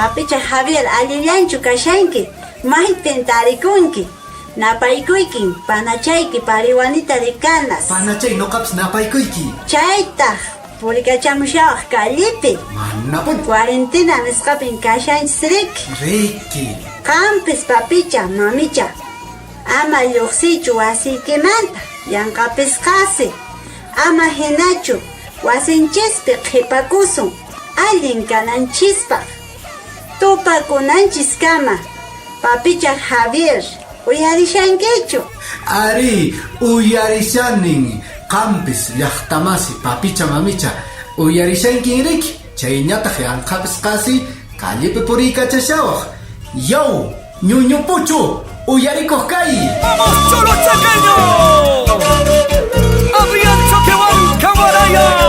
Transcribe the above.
Papicha Javier, allillanchu kashanki? Maypin tarikunki? Napaykuykin, panachayki Pariwanita Ricanas. Panachay, noqapis napaykuyki. Chaytaq, purikachamushawaq callepi. Manapuni. Cuarentena nisqapin kashanchis riki. Riki. Qampis papicha, mamicha, ama lluqsiychu wasiykimanta, yanqapis qasi. Ama hinachu, wasinchispi qhipakusun, allin kananchispaq. Tupakunanchiskama, papicha Javier, uyarishankichu? Arí, uyarishanin. Qampis llaqtamasi papicha mamicha, uyarishankin riki, chayñataq yanqapis qasi callepi puriykachashawaq. Yaw, ñuñupuchu, uyarikuq kay! ¡Vamos, Cholo Chaqueño! ¡Adrián Choquehuanca Huaraya!